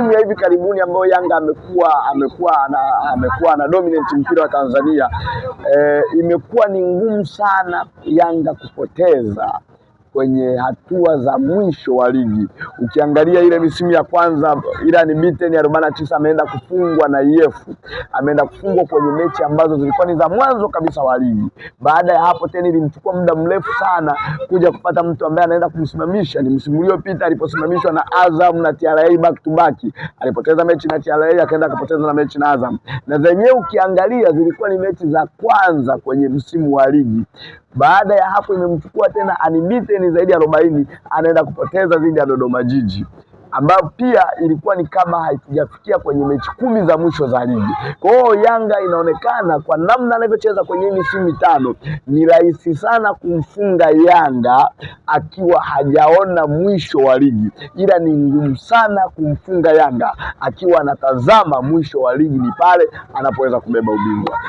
misimu ya hivi karibuni ambayo Yanga amekuwa ana dominate mpira wa Tanzania, imekuwa ni ngumu sana Yanga kupoteza kwenye hatua za mwisho wa ligi. Ukiangalia ile misimu ya kwanza, ila ni beaten 49 ameenda kufungwa na EF, ameenda kufungwa kwenye mechi ambazo zilikuwa ni za mwanzo kabisa wa ligi. Baada ya hapo tena ilimchukua muda mrefu sana kuja kupata mtu ambaye anaenda kumsimamisha. Ni msimu uliopita aliposimamishwa na Azam na TRA back to back, alipoteza mechi na TRA akaenda akapoteza na mechi na Azam, na zenyewe ukiangalia zilikuwa ni mechi za kwanza kwenye msimu wa ligi. Baada ya hapo imemchukua tena unbeaten zaidi ya 40, anaenda kupoteza dhidi ya Dodoma Jiji ambayo pia ilikuwa ni kama haitujafikia kwenye mechi 10 za mwisho za ligi. Kwa hiyo Yanga inaonekana kwa namna anavyocheza kwenye misimu 5 ni rahisi sana kumfunga Yanga akiwa hajaona mwisho wa ligi, ila ni ngumu sana kumfunga Yanga akiwa anatazama mwisho wa ligi, ni pale anapoweza kubeba ubingwa.